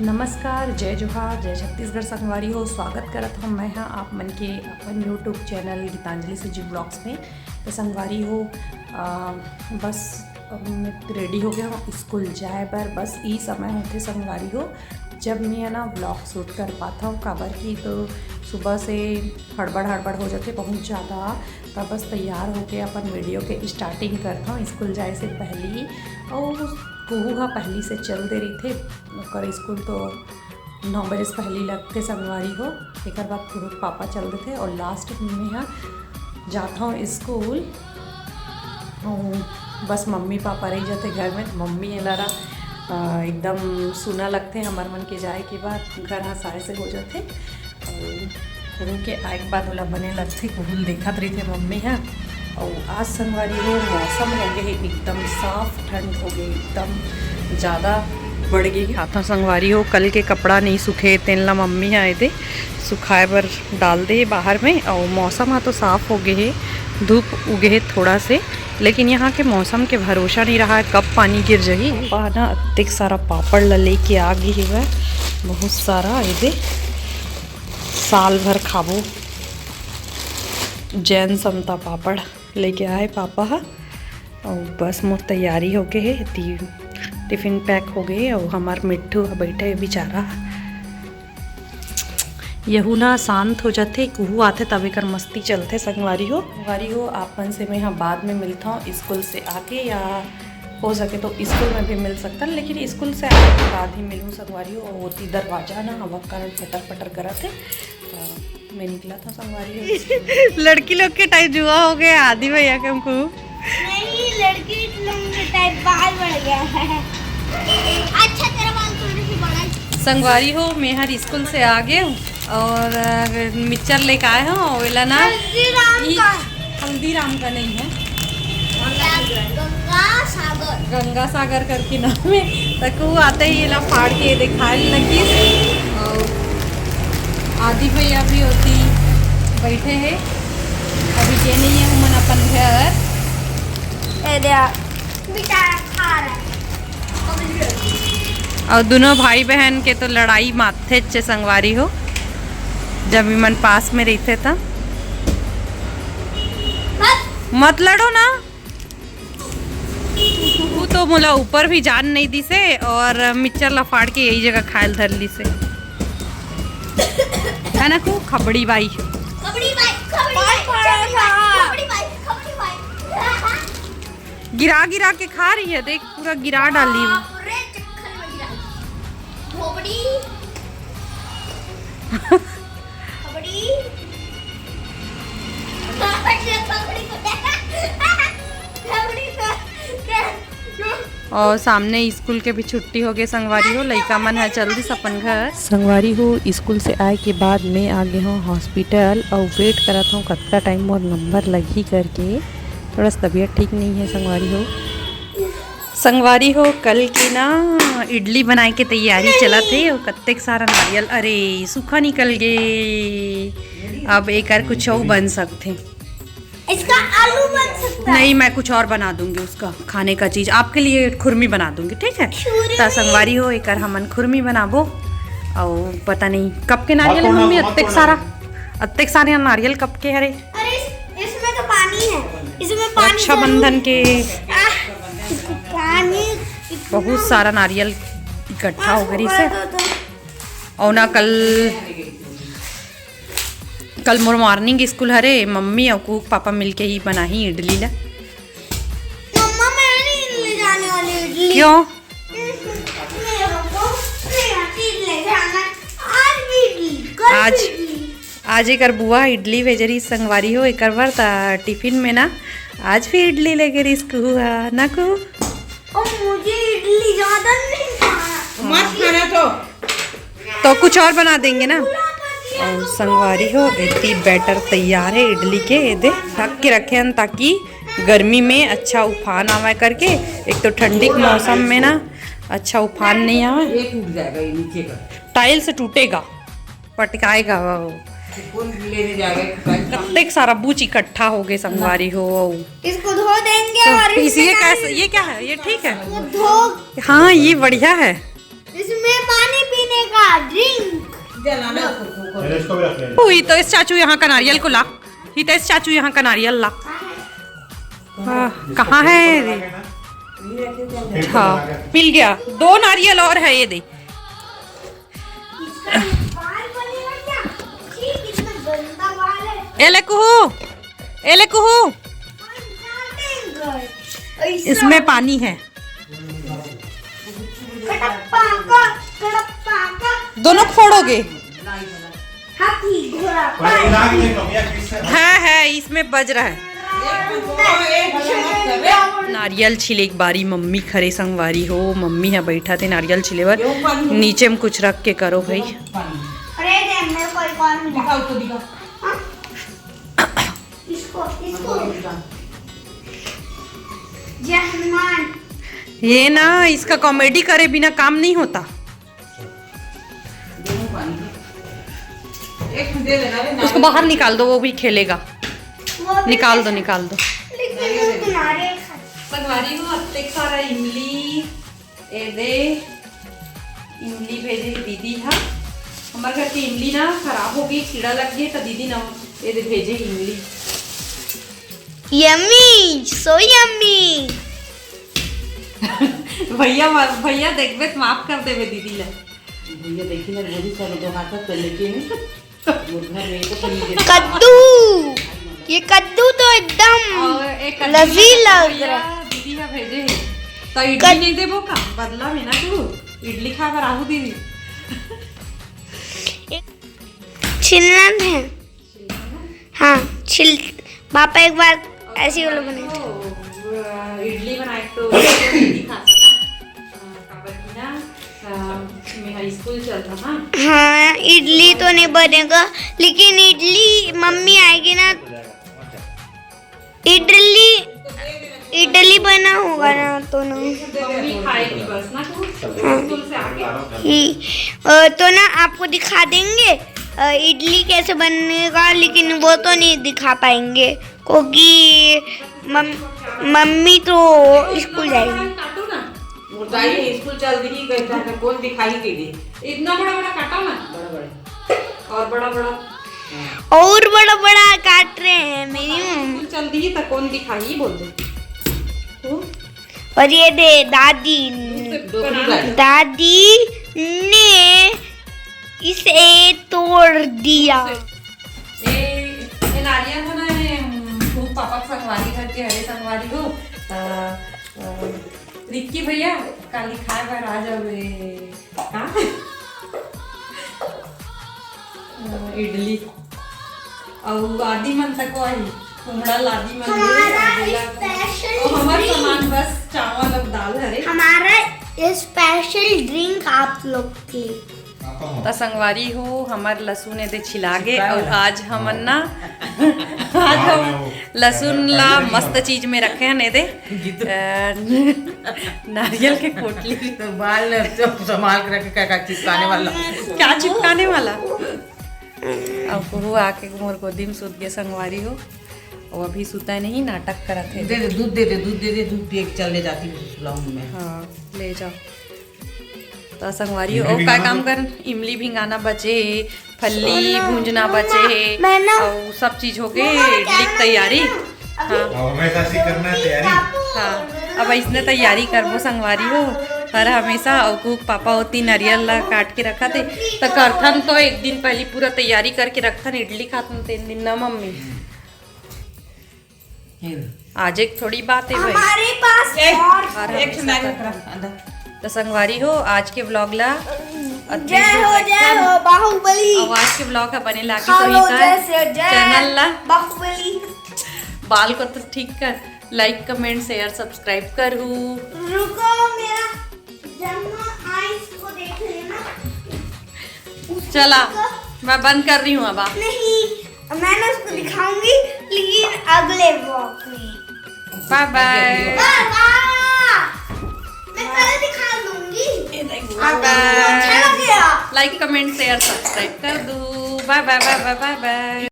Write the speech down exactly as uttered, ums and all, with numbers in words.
नमस्कार, जय जोहार, जय छत्तीसगढ़ संगवारी हो। स्वागत करत हूँ मैं हा आप मन के अपन YouTube channel Gitanjali CG Vlogs में। तो संगवारी हो, आ, बस अब मैं रेडी हो गया हूँ स्कूल जाए बर। बस ई समय होथे संगवारी हो जब मैं है ना व्लॉग शूट कर पाता हूँ, काबर कि तो सुबह से हड़बड़ हड़बड़ हो जाथे बहुत ज़्यादा। तब बस तैयार होके अपन वीडियो के स्टार्टिंग करता हूँ स्कूल जाए से पहली। और कुहू हा पहली से चल दे रही थे, ओकर स्कूल तो नौ बजे से पहली लगथे संगवारी हो। एकर बाद कुहू के पापा चल देथे और लास्ट में हा जाता हूँ स्कूल। और बस मम्मी पापा रही जाते घर में। मम्मी एला रा, अ, एकदम सुना लगथे हमर मन के जाए के बाद, घर हंसाए से हो जाथे। और कुहू के आए के बाद ओला बने लगथे, कुहू ल देखत रहिथे मम्मी ह। और आज संगवारी हो मौसम हो गए हे एकदम साफ, ठंड हो गए, एकदम ज़्यादा बढ़ गई। आता संगवारी हो कल के कपड़ा नहीं सूखे, तेन ला मम्मी ह एदे सुखाए बर डाल दे बाहर में। और मौसम ह तो साफ हो गए हे, धूप उगे हे थोड़ा से, लेकिन यहाँ के मौसम के भरोसा नहीं रहा है कब पानी गिर जाही। पापा ना अतेक सारा पापड़ ला लेके आ गए हे, बहुत सारा एदे साल भर खाबो। जैन समता पापड़ लेके आए पापा ह। और बस मोर तैयारी हो गए हे, टी-, टिफिन पैक हो गए। और हमार मिट्ठू ह बैठे हे बेचारा, यहू ना शांत हो जाथे, कुहू आथे तब एकर मस्ती चलथे संगवारी हो। संगवारी हो, आप मन से मैं ह बाद में मिलता हूँ स्कूल से आके, या हो सके तो स्कूल में भी मिल सकता है, लेकिन स्कूल से आने के बाद ही मिलूँ संगवारी हो। और ओती दरवाजा ना हवा के कारण पटर पटर करत हे, तो मैं निकला था संगवारी हो। लड़की लोग के टाइप जुआ हो गया आदि भैया के हमको। नहीं, लड़की लोग के टाइप बाल बढ़ गया है। अच्छा, तेरा बाल थोड़ी सी बड़ा है। संगवारी हो, मैं हर स्कूल से आ गए हूँ और, अ, मिक्सचर लेके आए हूँ। ओला ना हल्दीराम ई का। हल्दीराम का नहीं है, गंगा सागर। गंगा सागर करके नाम है। तक वो आते ही एला फाड़ के दिखाए लगी। और आदि भैया भी होती बैठे हैं, अभी ये नहीं है, हमन अपन घर। ए दे, बेटा खा रहा है। और दोनों भाई बहन के तो लड़ाई माथे चे संगवारी हो, जब इमन पास में रहते था। मत लड़ो ना। वो तो मोला ऊपर भी जान नहीं दिसे और मिक्सचर ला फाड़ के यही जगह खायल धर लिसे, है ना कू? खबड़ी बाई। खबड़ी बाई, खबड़ी बाई, खबड़ी बाई, खबड़ी बाई। गिरा गिरा के खा रही है, देख पूरा गिरा डाली। बाप रे, चक्खन में गिरा। धोबड़ी। खबड़ी। खबड़ी, खबड़ी, खबड़ी। और सामने स्कूल के भी छुट्टी हो गए संगवारी हो, लइका मन ह चल दिस अपन घर। संगवारी हो, स्कूल से आए के बाद मैं आ गए हूँ हॉस्पिटल और वेट करत हूँ कतका टाइम मोर नंबर लगही करके। थोड़ा सा तबीयत ठीक नहीं है संगवारी हो। संगवारी हो, कल की ना इडली बनाए के तैयारी चलत हे और कत्तेक सारा नारियल, अरे सूखा निकल गए। अब एकर कुछ और बन सकथे। इसका आलू बन सकता है। नहीं, मैं कुछ और बना दूंगी उसका खाने का चीज, आपके लिए खुरमी बना दूंगी, ठीक है? खुरमी। त संगवारी हो, एकर हमन खुरमी बनाबो। और पता नहीं कब के नारियल है मम्मी, अत्तेक सारा, अत्तेक सारे नारियल कब के हरे। अरे इस, इसमें तो पानी है, इसमें पानी रक्षाबंधन जरूर के आह, पानी इतना बहुत सारा नारियल इक्कठा हो गई से। तो, तो। और ना कल, कल मोर मॉर्निंग स्कूल हरे, मम्मी और कुक पापा मिलके ही बनाही इडली ला। मम्मा, मैं नहीं ले जाने वाली इडली। क्यों? नहीं, हमको नहीं आती ले जाना। आज भी इडली, कल आज भी इडली। आज एकर बुआ इडली भेजे रहिस संगवारी हो एकर बर, त टिफिन में ना आज भी इडली लेके रहिस कुहू हा, ना कुहू? और मुझे इडली ज्यादा नहीं खाना। मत खाना तो। तो कुछ और बना देंगे ना। और संगवारी हो, इतनी बैटर तैयार है इडली के, ये दे ढक के रखे हैं ताकि गर्मी में अच्छा उफान आवे करके। एक तो ठंडी के मौसम में ना अच्छा उफान नहीं आवे। ये टूट जाएगा, ये नीचे का। टाइल्स टूटेगा। पटकाएगा वो। कौन लेने जाएगा इकट्ठा? कत्तेक सारा बूच इकट्ठा हो गए संगवारी हो। इसको धो देंगे तो और इसी इसमें ये कैसे, डाल ये क्या है? ये ठीक है? वो धो हाँ, ये बढ़िया है। इसमें पानी पीने हितेश, चाचू, यहाँ का नारियल को ला। हितेश, चाचू, यहाँ का नारियल ला। हाँ, कहाँ है रे? हाँ, मिल गया। दो नारियल और है, ये दे। ए ले कुहू, ए ले कुहू। इसमें पानी है। दोनों फोड़ोगे? हाँ, है, है, इसमें बज रहा है। नारियल छिले एक बारी मम्मी खरे संगवारी हो, मम्मी ह बैठा थे नारियल छिले बर। नीचे में कुछ रख के करो भाई। अरे, दे, मेरे को एक और मिला। दिखा, उसको दिखा। हाँ? इसको, इसको। जय हनुमान। ये ना, इसका कॉमेडी करे बिना काम नहीं होता। उसको बाहर निकाल दो, वो भी खेलेगा। निकाल दो, निकाल दो। संगवारी हो, अतेक सारा इमली, ए दे, इमली भेजे हे दीदी हा। हमर घर के इमली ना खराब हो गई, कीड़ा लग गए, तो दीदी ना, ए दे, भेजे इमली। Yummy, so yummy। भैया मा-, भैया देखबे त माफ कर देबे दीदी ला। भैया देखी ना, बोली सब दो हाथ पे लेके ने, वो घर में तो पनीर दे। कद्दू, ये कद्दू तो एकदम और एक कद्दू लजीज लग रहा है। दीदी का भेजे है, तो इडली नहीं देबो का बदला में ना तू? इडली खा कर आहू दीदी। छिलना है। हाँ, छिल, पापा एक बार ऐसे ही वाला बनाए थे। तो, अ, इडली बनाए तो इडली खा सकता। अ, काबर की ना, अ, मेरा स्कूल चलता ना। हाँ, इडली तो नहीं बनेगा, लेकिन इडली मम्मी आएगी ना, इडली, इडली बना होगा ना, तो ना। मम्मी खाएगी बस ना, तू हाँ। स्कूल से आके। ही, अ, तो ना आपको दिखा देंगे, अ, इडली कैसे बनेगा, लेकिन वो तो नहीं दिखा पाएंगे क्योंकि मम-, मम्मी तो स्कूल जाएगी। काटो ना। वो जाई स्कूल चल दी, कौन दिखाई के दी? इतना बड़ा बड़ा काटो ना। बड़ा बड़ा। और बड़ा बड़ा। और बड़ा बड़ा काट रहे हैं मेरी मम्मी। चल दी तो कौन दिखाई, बोल दे। और ये दे दादी, दादी ने इसे तोड़ दिया। ए, ए नारियल है ना, ए, खूब पापा के संगवारी घर के हरे संगवारी हो। त, अ, रिक्की भैया, काली खाए बर आ जाओ रे। हाँ? अ, इडली। अउ आदि मन तक आही, कुमड़ा ला आदि मन हमारा और बोला special और हमार drink। सामान बस चावल और दाल हरे। हमारा special drink आप लोग के लिए। त संगवारी हो, हमर लसुन एदे छिला गे, अउ आज हमन ना, आज हम लसुन ला मस्त चीज में रखे हन एदे, अ, नारियल के पोटली। तो बाल ने तो संभाल के रखे, क्या, क्या चिपकाने वाला। क्या चिपकाने वाला? अब वो आके मोर गोदी में सुत गए संगवारी हो, वो अभी सुता नहीं, नाटक करत है। दे दे, दूध दे दे, दूध दे दे, दूध पिए के चले जाती हूँ सुलाऊं मैं। हाँ, ले जाओ। त संगवारी हो, इमली अउ का भिंगाना काम बचे। कर, इमली भिंगाना बचे हे, फल्ली भूंजना बचे हे, मैं ना, अउ सब चीज हो गए, मैं ना इडली की तैयारी। हाँ। हाँ, हमेशा ऐसी करना है तैयारी। हाँ, अब इसने तैयारी करबो संगवारी हो, हर हमेशा। अउ कुहू के पापा होती नारियल ला काट के रखा थे, त करथन तो एक दिन पहली पूरा तैयारी करके रखथन, इडली खाथन तीन दिन ना मम्मी। ये लो। आज एक थोड़ी बात है भाई। हमारे पास एक, और और एक हमेशा सुनाई का। रख रहा, अंदर। तो संगवारी हो, आज के vlog ला अति जय हो, जय हो, बाहुबली। और आज के vlog का बने लागे खाओ तो लो, इधर जय से जय, channel ला बाहुबली। बाल को तो ठीक कर, like, comment, share, subscribe करू। रुको, मेरा जम्मा eyes को देख लेना। चला, मैं बंद कर रही हूँ अब। नहीं, मैं ना उसको दिखाऊंगी, लेकिन अगले vlog में। Bye bye। Bye bye। मैं कल दिखा दूंगी। Bye bye। अच्छा लग गया। Like, comment, share, subscribe कर दो। Bye bye, bye bye, bye bye।